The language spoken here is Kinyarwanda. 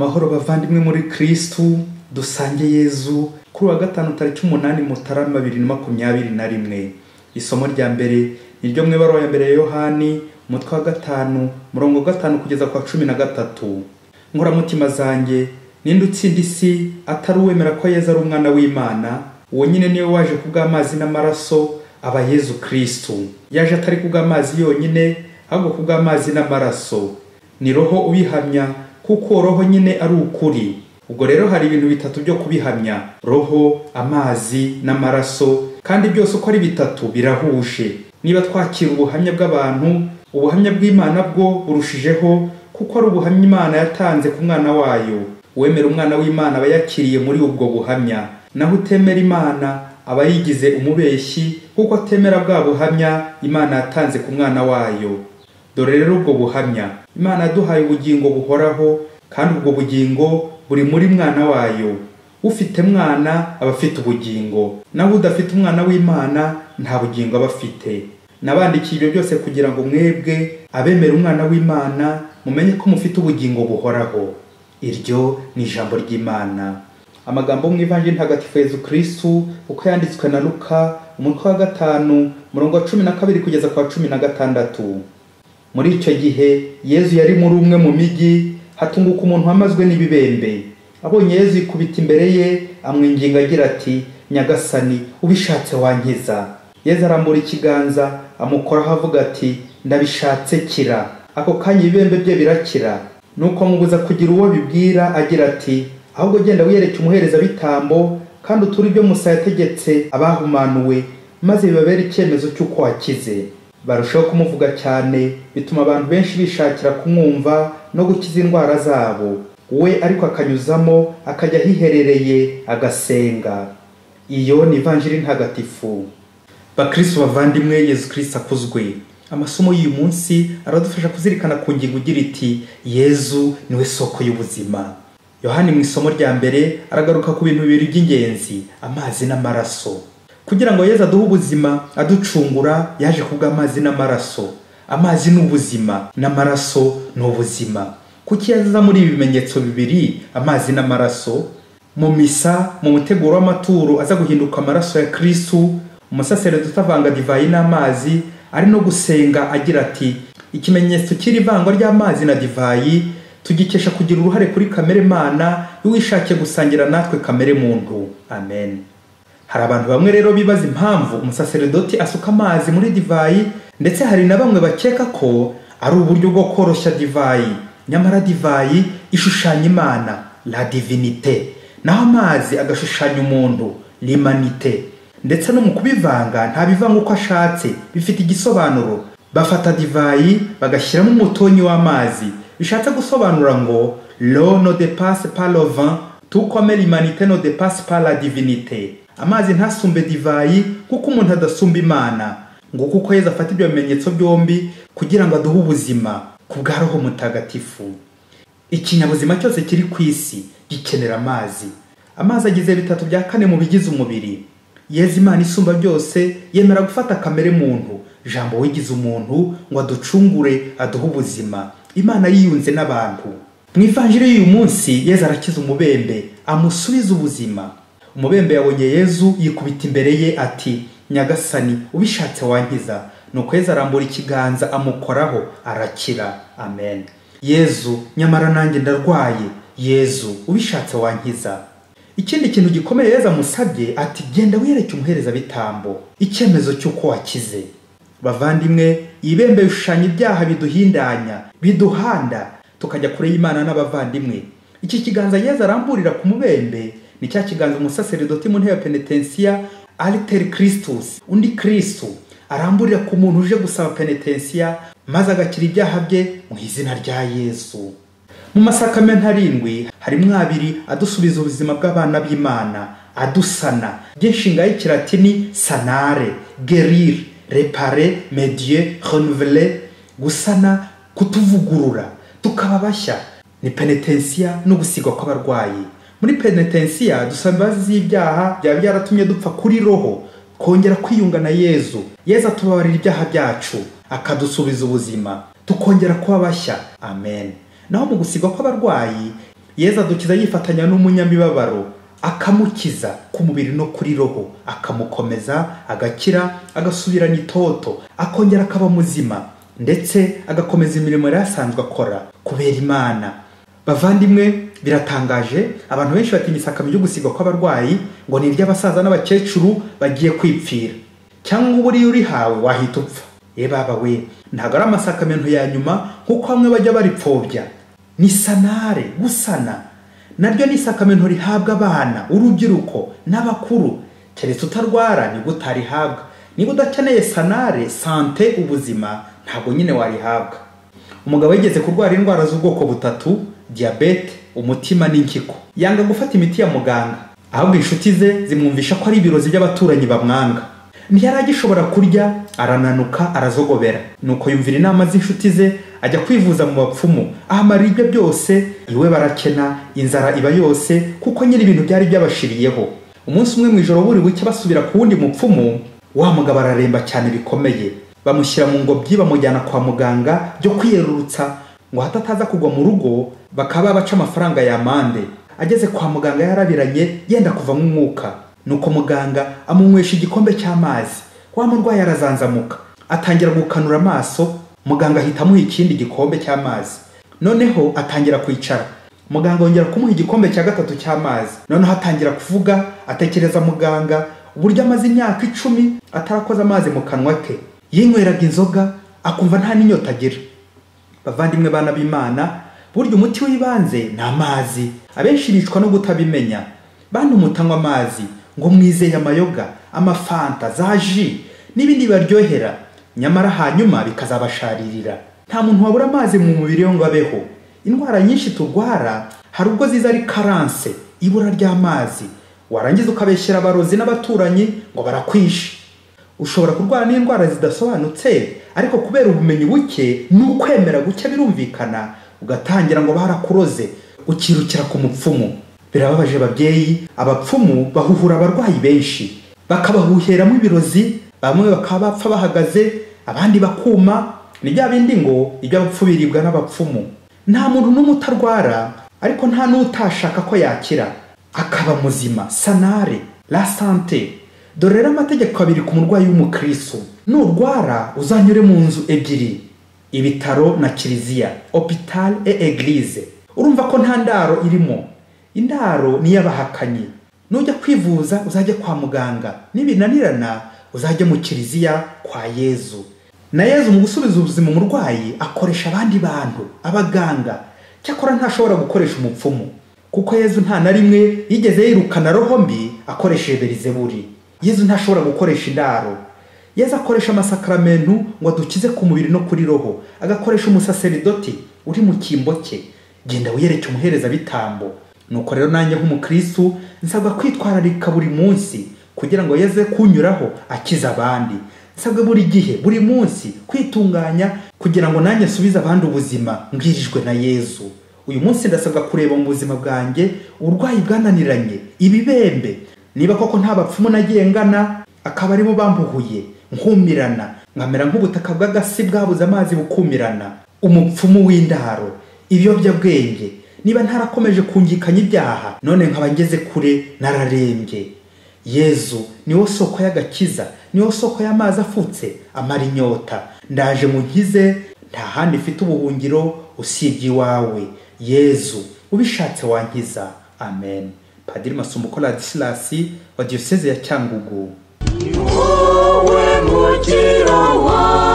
Amahoro bavandimwe muri Kristu, dusange Yezu kuri wa gatanu tariki 8 Mutarama 2021. Isomo rya mbere ni ryo mu ibaruwa ya mbere ya Yohani, umutwe wa 5, murongo 5 kugeza kwa 13. Nkoramutima zanjye, ninde utsinda isi atari uwemera ko Yezu ari umwana w'Imana? Uwo nyine niwe waje kubw'amazi n'amaraso, aba Yezu Kristu. Yaje atari kubw'amazi yonyine, ahubwo kubw'amazi n'amaraso. Ni roho ubihamya, kuko roho nyine ari ukuri. Ubwo rero hari ibintu bitatu byo kubihamya: roho, amazi n'amaraso, kandi byose uko ari bitatu birahuje. Niba twakira ubuhamya bw'abantu, ubuhamya bw'Imana bwo burushijeho, kuko ari ubuhamya Imana yatanze ku mwana wayo. Uwemera umwana w'Imana aba yakiriye muri ubwo buhamya, naho utemera Imana aba yigize umubeshyi, kuko atemera bwa buhamya Imana yatanze ku mwana wayo. Dore rero ubwo buhamya: Imana yaduhaye ubugingo buhoraho, kandi ubwo bugingo buri muri mwana wayo. Ufite mwana aba afite ubugingo, naho udafite umwana w'Imana nta bugingo aba afite. Nabandikiye ibyo byose kugira ngo mwebwe abemera umwana w'Imana mumenye ko mufite ubugingo buhoraho. Iryo ni ijambo ry'Imana. Amagambo mu Ivanjiri Ntagatifu Yezu Kristu uko yanditswe na Luka, umutwe wa 5, murongo wa 12 kugeza kwa 16. Muri icyo gihe Yezu yari muri umwe mu migi, hatunguka umuntu wamazwe n'ibibembe. Abonye Yezu yikubita imbere ye, amwinginga agira ati: Nyagasani, ubishatse wankiza. Yezu arambura ikiganza amukoraho avuga ati: Ndabishatse, kira. Ako kanya ibibembe bye birakira. Nuko amubuza kugira uwo bibwira agira ati: Ahubwo genda wiyereke umuherezabitambo, kandi uture ibyo Musa yategetse abahumanuwe, maze bibabere icyemezo cy'uko wakize. Barushaho kumuvuga cyane, bituma abantu benshi bishakira kumwumva no gukiza indwara zabo. We ariko akanyuzamo akajya ahiherereye agasenga. Iyo ni Ivanjiri Ntagatifu. Bakristo bavandimwe, Yezu Kristo akuzwe. Amasomo y'uyu munsi aradufasha kuzirikana ku ngingo igira iti: Yezu niwe soko y'ubuzima. Yohani mu isomo rya mbere aragaruka ku bintu bibiri by'ingenzi: amazi n'amaraso. Kugira ngo Yezu aduhe ubuzima aducungura, yaje kubw'amazi n'amaraso. Amazi ni ubuzima, n'amaraso ni ubuzima. Kuki yaza muri ibi bimenyetso bibiri, amazi n'amaraso? Mu misa, mu muteguro w'amaturo aza guhinduka amaraso ya Kristu, umusaseredoti utavanga divayi n'amazi ari no gusenga agira ati: Ikimenyetso cy'iri vangwa ry'amazi na divayi tugikesha kugira uruhare kuri kamere Mana y'uwishakiye gusangira natwe kamere muntu. Amen. Hari abantu bamwe rero bibaza impamvu umusaseredoti asuka amazi muri divayi, ndetse hari na bamwe bakeka ko ari uburyo bwo koroshya divayi. Nyamara divayi ishushanya Imana, la divinité, naho amazi agashushanya umuntu, l'humanité. Ndetse no mu kubivanga ntabivanga uko ashatse, bifite igisobanuro. Bafata divayi bagashyiramo umutonyi w'amazi, bishatse gusobanura ngo l'eau ne dépasse pas le vin, tout comme l'humanité ne dépasse pas la divinité. Amazi ntasumbe divayi kuko umuntu adasumba Imana. Ngo kuko Yezu afata ibyo bimenyetso byombi kugira ngo aduhe ubuzima ku bwa Roho Mutagatifu. Ikinyabuzima cyose kiri ku isi gikenera amazi. Amazi agize 3/4 mu bigize umubiri. Yezu Imana isumba byose yemera gufata kamere muntu, Jambo wigize umuntu ngo aducungure aduhe ubuzima. Imana yiyunze n'abantu. Mu Ivanjiri y'uyu munsi Yezu arakiza umubembe, amusubiza ubuzima. Umubembe yabonye Yezu yikubita imbere ye ati: Nyagasani, ubishatse wankiza. Nuko Yezu arambura ikiganza amukoraho arakira. Amen. Yezu, nyamara nanjye ndarwaye. Yezu, ubishatse wankiza. Ikindi kintu gikomeye Yezu amusabye ati: Genda wiyereke umuherezabitambo, icyemezo cy'uko wakize. Bavandimwe, ibembe bishushanya ibyaha biduhindanya, biduhanda, tukajya kure y'Imana n'abavandimwe. Iki kiganza Yezu aramburira ku mubembe ni cya kiganza umusaseredoti mu ntebe ya penetensiya, alter Christus, undi Kristu, aramburira ku muntu uje gusaba penetensiya, maze agakira ibyaha bye mu izina rya Yezu. Mu masakamento 7 harimo 2 adusubiza ubuzima bw'abana b'Imana, adusana. By'inshinga y'ikilatini sanare, guérir, réparer, médier, renouveler, gusana, kutuvugurura, tukaba bashya. Ni penetensiya no gusigwa kw'abarwayi. Muri penetensiya dusaba imbabazi z'ibyaha byaba byaratumye dupfa kuri roho, kongera kwiyunga na Yezu. Yezu atubabarira ibyaha byacu, akadusubiza ubuzima, tukongera kuba bashya. Amen. Naho mu gusigwa kw'abarwayi Yezu adukiza yifatanya n'umunyamibabaro, akamukiza ku mubiri no kuri roho, akamukomeza, agakira, agasubirana itoto, akongera akaba muzima, ndetse agakomeza imirimo yari asanzwe akora kubera Imana. Bavandimwe, biratangaje, abantu benshi batinya isakamento ryo gusigwa kw'abarwayi ngo ni iry'abasaza n'abakecuru bagiye kwipfira, cyangwa uburiye urihawe wahita upfa. Ye baba we, ntabwo ari amasakamento ya nyuma nk'uko bamwe bajya baripfobya. Ni sanare, gusana. Naryo ni isakamento rihabwa abana, urubyiruko n'abakuru. Keretse utarwara nibwo utarihabwa. Niba udakeneye sanare, sante, ubuzima, ntabwo nyine warihabwa. Umugabo yigeze kurwara indwara z'ubwoko butatu: diyabete, umutima n'impyiko. Yanga gufata imiti ya muganga, ahubwo inshuti ze zimwumvisha ko ari ibirozi by'abaturanyi bamwanga. Ntiyari agishobora kurya, arananuka, arazogobera. Nuko yumvira inama z'inshuti ze, ajya kwivuza mu bapfumu, ahamara ibyo byose, iwe barakena, inzara iba yose, kuko nyiri ibintu byari byabashiriyeho. Umunsi umwe mu ijoro buri bucye basubira ku wundi mupfumu, wa mugabo araremba cyane bikomeye. Bamushyira mu ngobyi bamujyana kwa muganga byo kwiyerurutsa ngo hatataza kugwa mu rugo bakaba baca amafaranga ya mande. Ageze kwa muganga yarabiranye yenda kuva mu mwuka. Nuko muganga amunywesha igikombe cy'amazi. Wa murwayi arazanzamuka, atangira gukanura amaso. Muganga ahita amuha ikindi gikombe cy'amazi, noneho atangira kwicara. Muganga yongera kumuha igikombe cya gatatu cy'amazi, noneho atangira kuvuga, atekereza muganga uburyo amaze imyaka 10 atarakoza amazi mu kanwa ke. Yinyweraga inzoga akumva nta n'inyota agira. Bavandimwe bana b'Imana, burya umuti w'ibanze ni amazi. Abenshi bicwa no kutabimenya. Bantu mutanywa amazi ngo mwizeye amayoga, amafanta, za ji n'ibindi bibaryohera, nyamara hanyuma bikazabasharirira. Nta muntu wabura amazi mu mubiri we ngo abeho. Indwara nyinshi turwara hari ubwo ziza ari karanse, ibura ry'amazi, warangiza ukabeshyera abarozi n'abaturanyi ngo barakwishe. Ushobora kurwara n'indwara zidasobanutse, ariko kubera ubumenyi buke n'ukwemera guke birumvikana, ugatangira ngo barakuroze, ukirukira ku mupfumu. Birababaje babyeyi, abapfumu bahuhura abarwayi benshi, bakabahuheramo ibirozi, bamwe bakaba bapfa bahagaze, abandi bakuma. Ni bya bindi ngo iby'abapfu biribwa n'abapfumu. Nta muntu n'umwe utarwara, ariko nta n'utashaka ko yakira akaba muzima. Sanare, la sante. Dore rero amategeko abiri ku murwayi w'umukristo. Nurwara uzanyure mu nzu ebyiri, ibitaro na kiliziya, hôpital et église. Urumva ko nta ndaro irimo. Indaro ni y'abahakanyi. Nujya kwivuza uzajye kwa muganga, nibinanirana uzajye mu kiliziya kwa Yezu. Na Yezu mu gusubiza ubuzima umurwayi akoresha abandi bantu, abaganga. Cyakora ntashobora gukoresha umupfumu, kuko Yezu nta na rimwe yigeze yirukana roho mbi akoresheje Belizebuli. Yezu ntashobora gukoresha indaro. Yezu akoresha amasakramentu ngo adukize ku mubiri no kuri roho, agakoresha umusaseridoti uri mu kimbo cye. Genda wiyereke umuhereza bitambo. Nuko rero nanjye nk'umukristo nsabwa kwitwararika buri munsi kugira ngo Yezu kunyuraho akize abandi. Nsabwa buri gihe, buri munsi kwitunganya kugira ngo nanjye nsubize abandi ubuzima mbwirijwe na Yezu. Uyu munsi ndasabwa kureba mu buzima bwanjye uburwayi bwananiranye, ibibembe, niba koko nta bapfumu nagiye ngana akaba aribo bambuhuye, nkumirana, nkamera nk'ubutaka bw'agasi bwabuze amazi bukumirana, umupfumu w'indaro, ibiyobyabwenge, niba ntarakomeje kungikanya ibyaha none nkaba ngeze kure nararembye. Yezu niwo soko y'agakiza, niwo soko y'amazi afutse amara inyota. Ndaje munkize, nta handi mfite ubuhungiro usibye iwawe. Yezu ubishatse wankiza. Amen. Padiri Masumbuko Ladislas wa Diocese ya Cyangugu. Ni wowe mukiro wanjye.